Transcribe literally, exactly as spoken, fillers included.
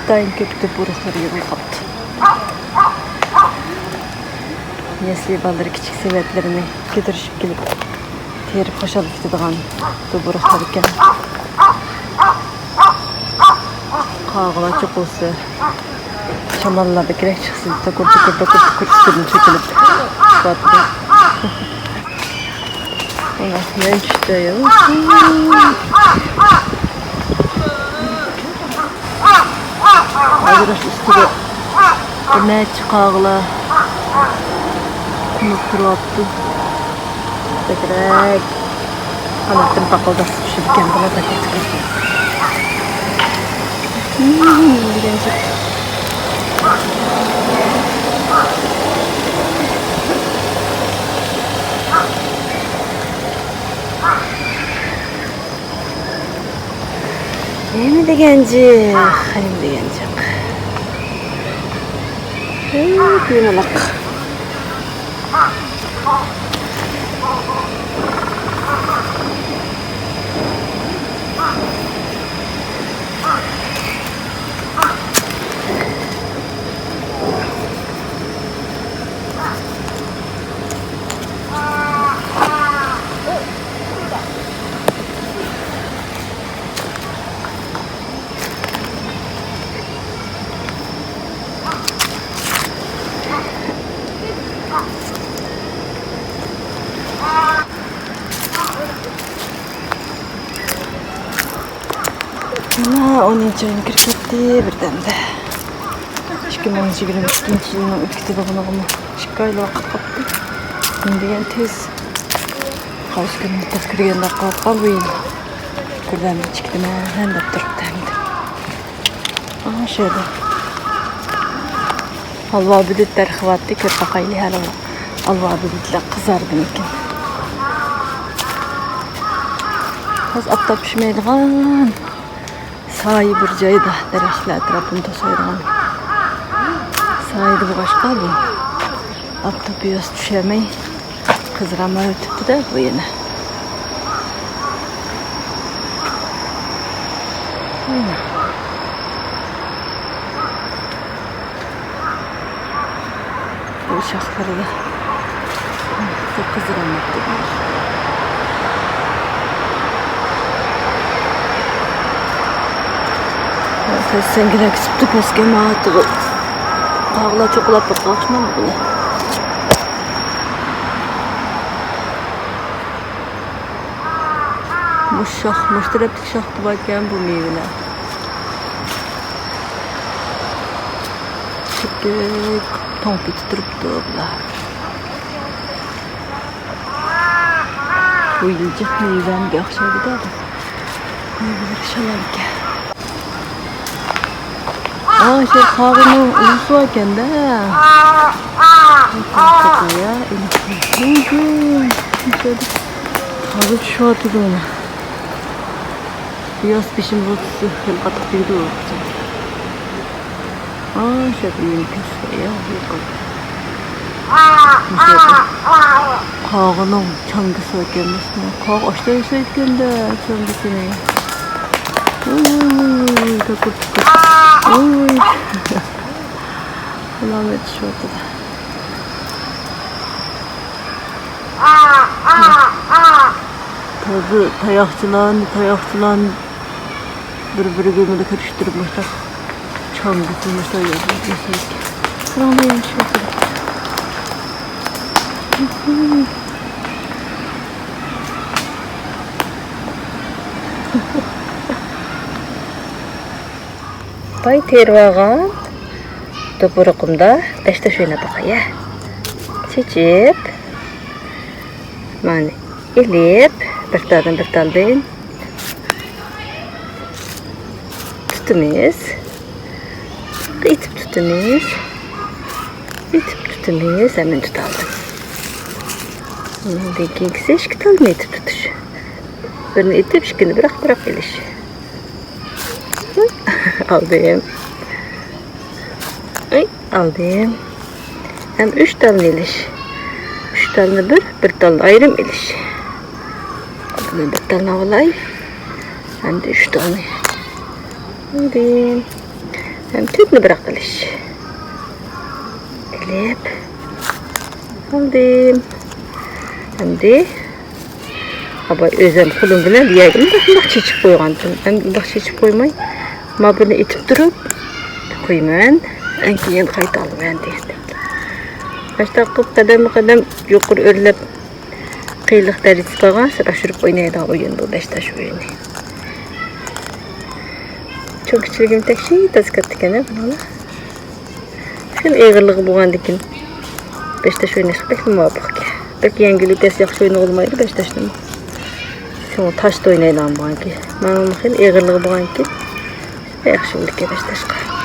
ئىنتايىن كۆپ دوپپا ئۇرۇقلىرى يىغىلىپ قاپتۇ. نەسلى بالىلىرى كىچىك سېۋەتلىرىنى كۆتۈرۈشۈپ كېلىپ، تېرىپ خۇشال كېتىدىغان دوپپا ئۇرۇقلار ئىكەن. قاغىلار چوقۇلسا، شاماللار بەكرەك چىقسا، تاكۇر، تۇكۇر، تاكۇر، تۇكۇر ئۈستىدىن سۆكۈلۈپ چىقىۋاتىدۇ. مانا، مەن چۈشتى. ھازىر ئۈستىدە بىر نەچچە قاغىلار قونۇپ تۇرۇۋاپتۇ. بەكرەك قاناتتىن پاقىلداپ چۈشىدىكەن بۇلار، تاكۇر، تۇكۇر. نېمە دېگەن جىق، نېمە دېگەن جىق. ھەي، قىينىلىق. مانا، ئونىنچى ئاينى كىرىپ كەتتى بىردەمدە. ئىككى مىڭ يىگىرمە ئىككىنچى يىلنىڭ ئۆتۈپ كېتىدىغىنىغىمۇ ئىككى ئايلا ۋاقىت قاپتۇ. نېمە دېگەن تېز. قايسى كۈنى تېز كىرگەندەك قىلىۋاتقان بۇ يىل. بىردەمدە چىقتىمەن دەپ تۇرۇپتۇ ئەمدى. ئانا شۇ يەردە ھالۋا بېدىت تەرخىۋاتتى، كۆرۈپ باقايلى ھەلۋا. ھالۋا بېدىتلەر قىزاردىمىكىن؟ ھازىر ئاپتاپ چۈشمەيدىغان سايە بىر جايدا، دەرەخلەر ئەتراپىنى توسايدىغان سايىدا بولغاچقا، بۇ ئاپتاپ بىۋاسىتە چۈشەلمەي، قىزىرالماي ئۆتۈپتۇ-دە بۇ يەنە. بۇ شاخلىرىدا قىزىرالماپتۇ. سەسسەڭگىرەك چىقىپتۇ پەسكە، ماۋۇ قاغىلار چوقۇلاپ باقماقچىمەن بۇنى. مۇشۇ شاخ، مۇشۇ تەرەپتىكى شاختا باركەن بۇ مېۋىلەر. چېكىك توڭ پېتى تۇرۇپتۇ بۇلار. بۇ يىل جىق مېۋىلەرگە ئوخشايدۇ-دە بۇ. مېۋىلىرى شالاركەن. ئا، شۇ قاغىنىڭ ئۇۋىسى باركەن-دە. ھازىر چۈشۈۋاتىدۇ مانا. ياز پېشىن بولسا خېلى قاتتىق تېگىدۇ. ئا، شۇ يەردە يېنىك يا، يېقىن. قاغىنىڭ چاڭگىسى ئىكەن، قاغا ئاشتا ياسايدىكەن-دە، چاڭگىسىنى. ۋوي، ۋوي، ۋوي، ۋوي، تاكۇر، تاكۇر. ۋوي، ۋوي. ئۇلارمۇ ئۆتۈشۈۋاتىدۇ. تازا تاياقچىلارنى، تاياقچىلارنى بىر-بىرىگە مۇنداق كىرىشتۈرۈپ مۇشۇنداق چاڭگىسى مۇشۇنداق ياسايدىكەن. قاراڭلار يەنە چۈشۈۋاتىدۇ. باي تېرىۋالغان دوپپا ئۇرۇقۇمدا بەش تاش ئويناپ باقاي، ھە. چېچىپ، مانا، ئېلىپ، بىر تالدىن بىر تالدىن تۇتىمىز. ئېتىپ تۇتىمىز. ئېتىپ تۇتىمىز، ھەممىنى تۇتالدىم. ئۇنىڭدىن كېيىنكىسى ئىككى تالدىن ئېتىپ تۇتۇش. بىرنى ئېتىپ، ئىككىنى بىراق، بىراق ئېلىش. ئالدىم. ئاي، ئالدىم. ھەم ئۈچ تالنى ئېلىش. ئۈچ تالنى بىر، بىر تالنى ئايرىم ئېلىش. ئالدىمدا بىر تالنى ئالاي. ئەمدى ئۈچ تالنى. ئالدىم. ھەم تۆتنى بىراق قىلىش. ئېلىپ ئالدىم. ئەمدى ئاباي ئۆزۈم قولۇم بىلەن بۇ يەرگە مۇنداق، مۇنداق چېچىپ قويغانتىم. ئەمدى مۇنداق چېچىپ قويماي، ما بۇنى ئېتىپ تۇرۇپ قويىمەن. ئەنكىيىن قايتا ئالىمەن دېگەندەك. ماشۇنداق قىلىپ قەدەممۇ قەدەم يۇقىرى ئۆرلەپ، قىيىنلىق دەرىجىسى بارغانسېرى ئاشۇرۇپ ئوينايدىغان ئويۇن بۇ بەش تاش ئويۇنى. چوڭ كىچىلىكىم تەكشى تازا كاتتىكەن بۇنىڭلا. خېلى ئېغىرلىقى بولغاندىكىن بەش تاش ئويناشقا بەكلا مۇۋاپىقكەن. بەك يەڭگىل، بەك ياخشى ئوينىغىلى بولمايدۇ بەش تاشنىمۇ. شۇڭا تاشتا ئوينايدىغان بولغانكى. مانا خېلى ئېغىرلىقى بولغانكى ياخشى بولىدىكەن بەش تاشقا.